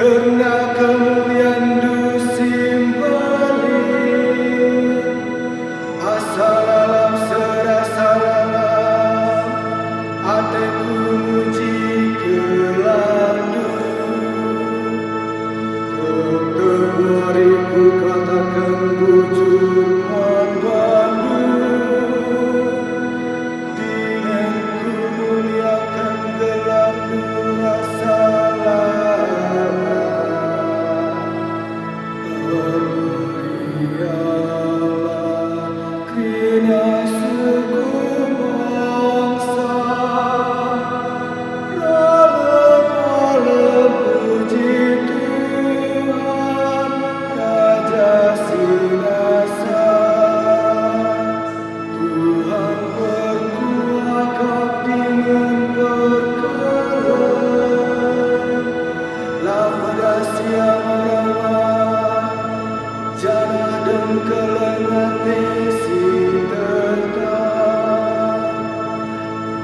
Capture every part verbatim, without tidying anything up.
Kerna kemulianNdu si mbelin, asa lalap serasa lalap ateku muji gelarNdu. Tep-tep wari kukataken bujur man bandu, dingen kumuliaken gelarNdu rasa lalap. Ermeriahlah kerina suku bangsa, ralem-ralem puji Tuhan, Raja Sinasa. Tuhan perkuah kap dingen perkeleng, la medas Ia merawat, janah dem keleng ate si tetap.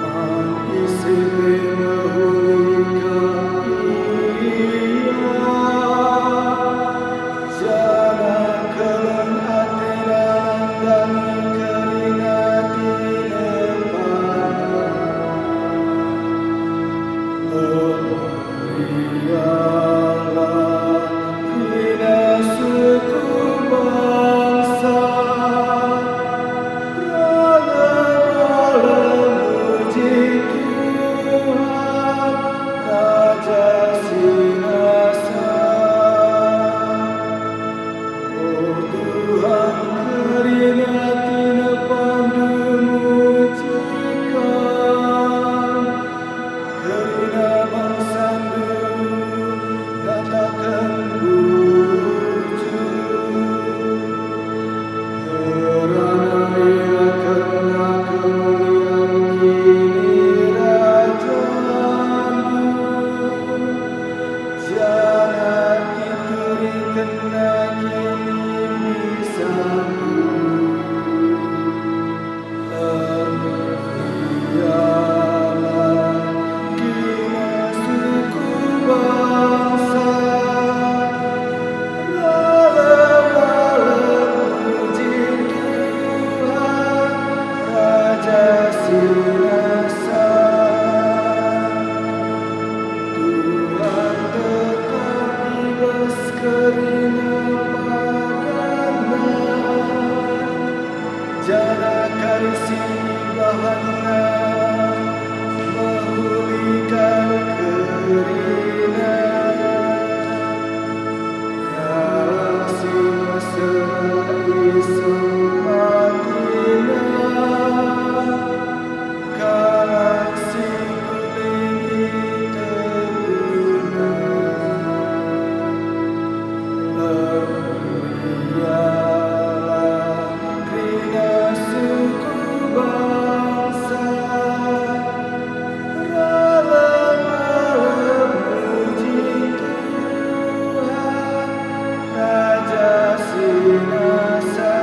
Man ise pe mehuli kap Ia, janah keleng ateNa nandangi kerina tinepaNa. Ermeriahlah kerina suku bangsa, ralem-ralem muji Tuhan, Raja Sinasa. O Tuhan, kerina tinepaNdu muji Kam. Kerina bangsaNdu ngataken bujur. Ngerana ia kerna kemulian kinirajanNdu, janah iturikenna kininibesanNdu. Ermeriahlah kerina suku bangsa, ralem-ralem puji Tuhan, Raja Sinasa. Tuhan tetap i bas kerina padanNa. Janah kari si ibahanNa mehuli kal kerina. Kalak si mesera isempatiNa, kalak si guling iteguhNa. Ermeriahlah kerina suku bangsa, ralem-ralem muji Tuhan, Raja Sinasa.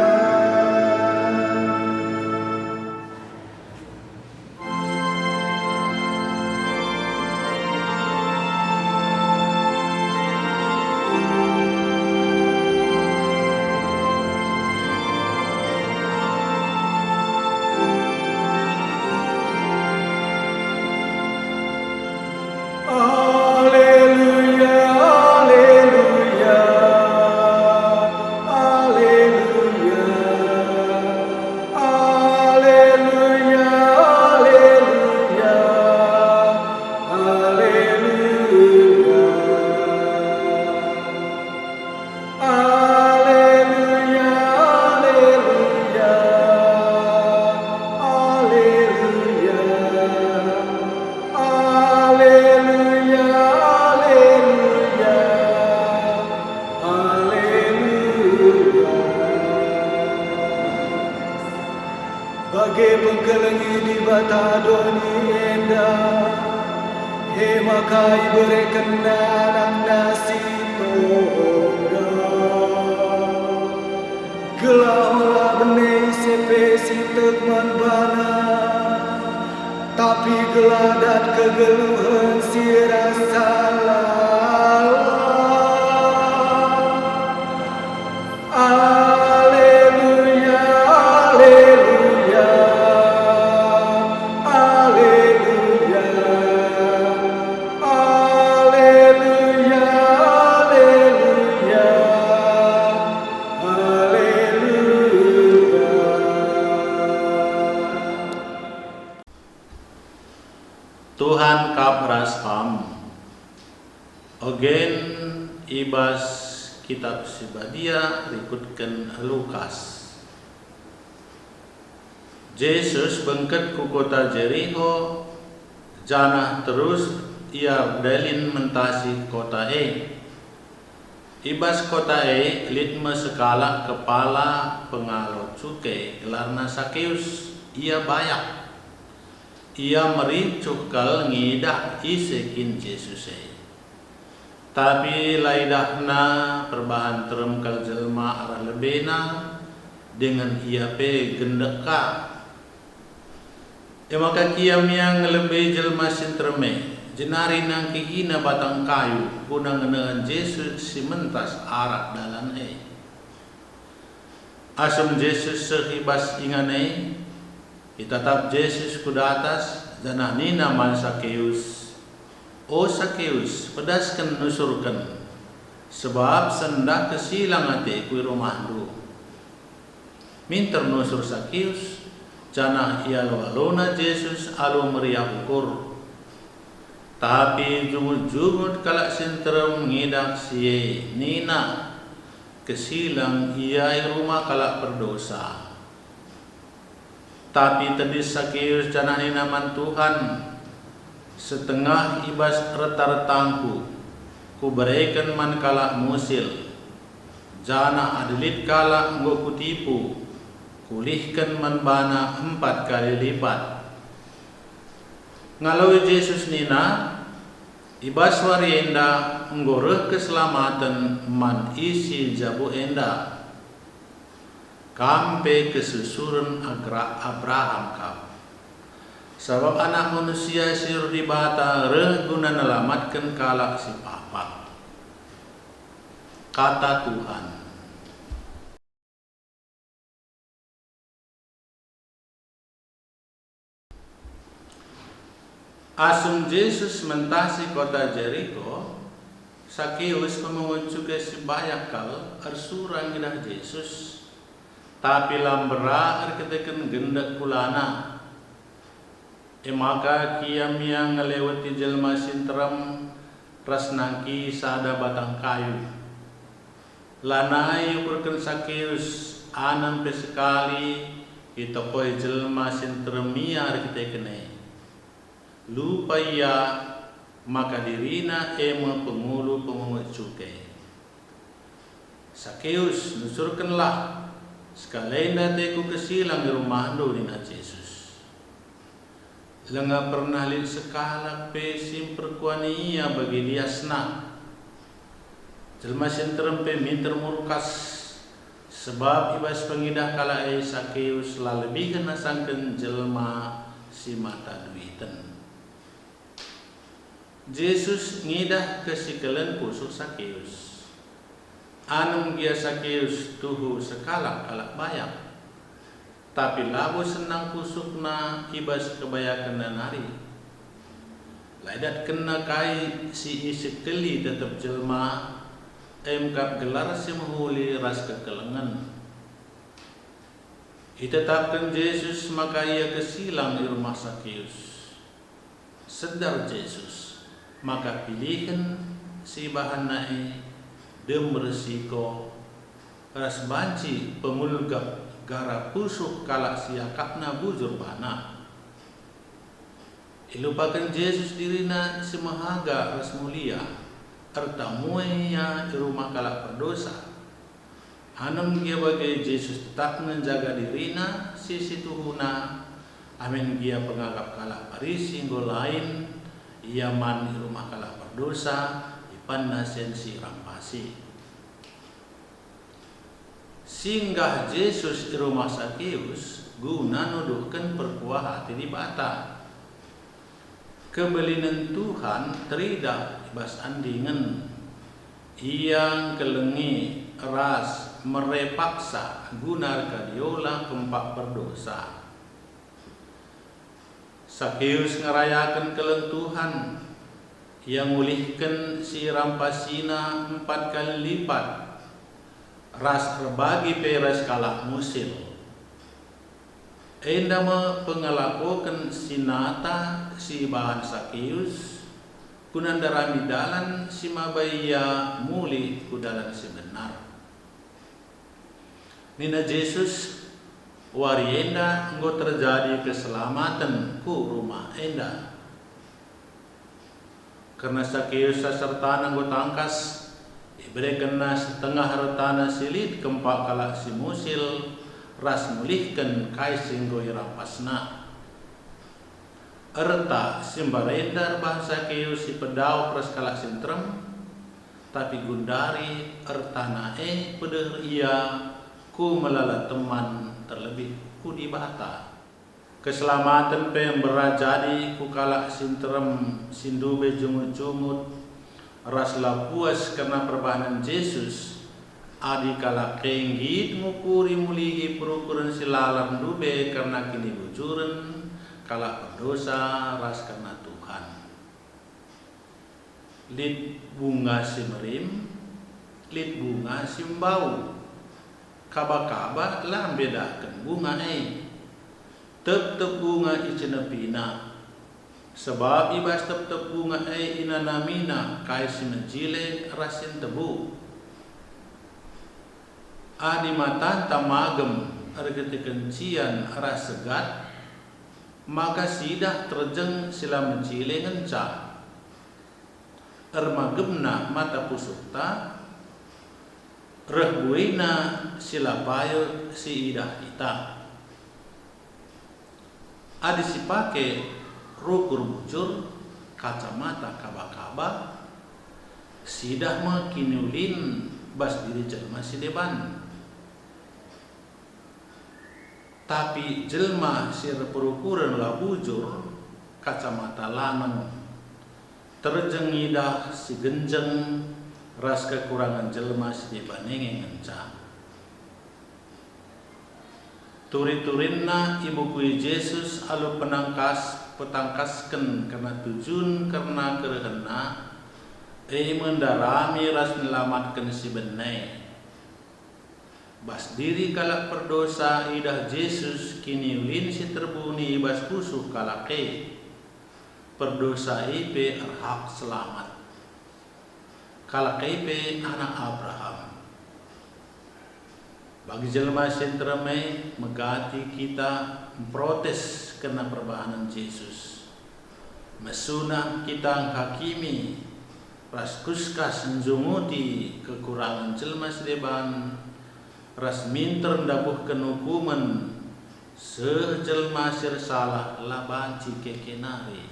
Aleluya, aleluya, aleluya. Aleluya, aleluya, aleluya. Aleluya, aleluya, aleluya. Aleluya, aleluya, aleluya. Bage pengkelengi Dibata doni enda, e maka iberekenNa AnakNa si tunggal, gelah ola bene ise pe si tek man baNa, tapi gelah dat kegeluhen si rasa lalap. Ogen i bas Kitab Si Badia rikutken Lukas. Jesus bengket ku kota Jeriho, janah terus ia erdalin mentasi kota e. I bas kota e lit me sekalak kepala pengalo cuke, gelarna Sakeus. Ia bayak. Ia merincuh kal ngidah ise kin Jesus e. Tapi la idahna perbahan terem kal jelma arah lebena, dingen ia pe gendek ka. E maka kiam ia ngelebe jelma si nterem e, jenari nangkihina batang kayu guna ngenehen Jesus si mentas arah dalan e. Asum Jesus seh i bas ingan e, itatap Jesus ku datas, janah nina man Sakeus, "O Sakeus, pedasken nusurken, sebab sendah kesilang ateku i rumahndu." Minter nusur Sakeus, janah ialo-alona Jesus alu meriah ukur. Tapi jungut-jungut kalak si nterem ngidah si e nina, "Kesilang ia i rumah kalak perdosa." Tapi tedis Sakeus janah nina man Tuhan, "Setengah i bas reta-retangku kubereken man kalak musil, janah adi lit kalak enggo kutipu, kulihken man bana empat kali lipat." Ngaloi Jesus nina, "I bas wari enda enggo reh keselamaten man isi jabu enda. Kam pe kesusuren Agra-, Abraham kap. Sabap Anak Manusia si iuruh Dibata reh guna nelamatken kalak si papa." Kata Tuhan. Asum Jesus mentasi kota Jeriko, Sakeus, pemungut cuke si bayak kal, ersura ngidah Jesus, tapi la mbera erkiteken gendek kulana. E maka kiam ia ngeleweti jelma si nterem ras nangkihi sada batang kayu. Lanai iukurken Sakeus, anem pe sekali itokoi jelma si nterem ia erkiteken e. Lupa ia maka dirina e me pengulu pemungut cuke. "Sakeus, nusurkenlah, sekalenda ateku kesilang i rumahndu," nina Jesus. Langa pernah lit sekalak pe si mperkuani ia bagi liasna. Jelma si nterem pe minter murkas, sebab i bas pengidah kalak e Sakeus la lebihen asangken jelma si mata duiten. Jesus ngidah kesikelen pusuh Sakeus. Anem gia Sakeus tuhu sekalak kalak bayak, tapi labo senang pusuhna i bas kebayakenna nari. La idatkenna kai si isekeli tep-tep jelma, e me kap gelar si mehuli ras kekelengen. Itetapken Jesus maka ia kesilang i rumah Sakeus. Sedar Jesus maka pilihen si ibahanna e dem resiko ras banci pemulgap gara pusuh kalak si iakapna bujur bana. Ilupaken Jesus diriNa si mehaga ras mulia, erta muat Ia i rumah kalak perdosa. Anem gia bage Jesus tetap njaga diriNa si situhuna, amin gia pengakap kalak Parisi enggo lain Ia man i rumah kalak perdosa, ipanna sensi rampasi. Singgah Jesus i rumah Sakeus guna nuduhken perkuah ate Dibata. Kebelinen Tuhan teridah i bas andingen. Ia ngkelengi ras mere paksa guna erkadiola kempak perdosa. Sakeus ngerayaken keleng Tuhan. Ia ngulihken si irampasina empat kali lipat, ras erbagi pe ras kalak musil. Enda me pengelakoken si nata si ibahan Sakeus, guna ndarami dalan si maba ia mulih ku dalan si benar. Nina Jesus, "Wari enda enggo terjadi keselamaten ku rumah enda." Kerna Sakeus ras ertana enggo tangkas, iberekenna setengah ertana si lit kempak kalak si musil ras mulihken kai si enggo irampasna. Erta si mbarenda erbahan Sakeus ipedauh ras kalak si nterem, tapi gundari ertana e pedeher ia ku melala teman, terlebih ku Dibata. Keselamaten pe mbera jadi ku kalak si nterem si ndube jungut-jungut ras la puas kerna perbahanen Jesus. Adi kalak e nggit ngukuri mulihi perukuren si lalap ndube kerna kinibujuren kalak perdosa ras kerna Tuhan. Lit bunga si merim, lit bunga si mbau. Kaba-kaba la mbedaken bunga e. Tep-tep bunga icenepina, sabap i bas tep-tep bunga e inanamina kai si mejile ras si ntebu. Adi matanta magem erkiteken cian ras segat, maka sidah terjeng si la mejile ngenca. Ermagemna mata pusuhta, reh buena si la payo si idah kita. Adi sipake rukur bujur, kacamata kaba-kaba, sidah me kiniulin bas diri jelma si deban. Tapi jelma si erperukuren la bujur, kacamata langen, terjeng idah si genjeng ras kekurangen jelma si deban e nge ngenca. Turi-turinna ibukui Jesus alu penangkas, petangkasken kerna tujun kerna kerehenNa, e me ndarami ras nelamatken si bene. Bas diri kalak perdosa idah Jesus kiniulin si terbuni i bas pusuh kalak e. Perdosa e pe erhak selamat. Kalak e pe anak Abraham. Bagi jelma si nterem e, megati kita mprotes kerna perbahanen Jesus. Mesunah kita ngkakimi ras kuskas njunguti kekurangen jelma si deban, ras minter ndabuhken ukumen seh jelma si ersalah la banci keke nari.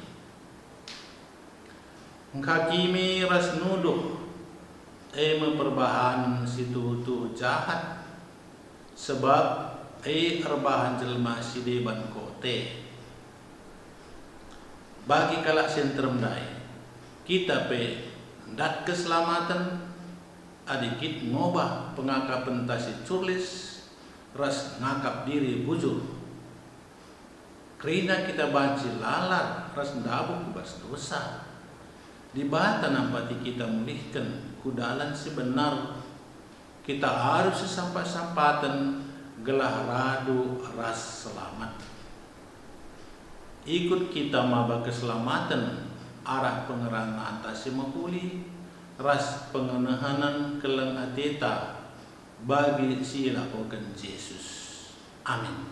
Ngkakimi ras nuduh, e me perbahanen si tuhu-tuhu jahat, sebab e erbahan jelma si deban kote. Bagi kalak si nterem ndai, kita pe ndat keselamaten adi kin ngobah pengakapenta si curlis ras ngakap diri bujur. Kerina kita banci lalap ras ndabuh ku bas dosa. Dibata nampati kita mulihken ku dalan si benar. Kita arus sisampat-sampaten gelah radu ras selamat. Ikut kita maba keselamaten arah pengerananta si mehuli ras pengenehenen keleng ateta bagi si ilakoken Jesus. Amin.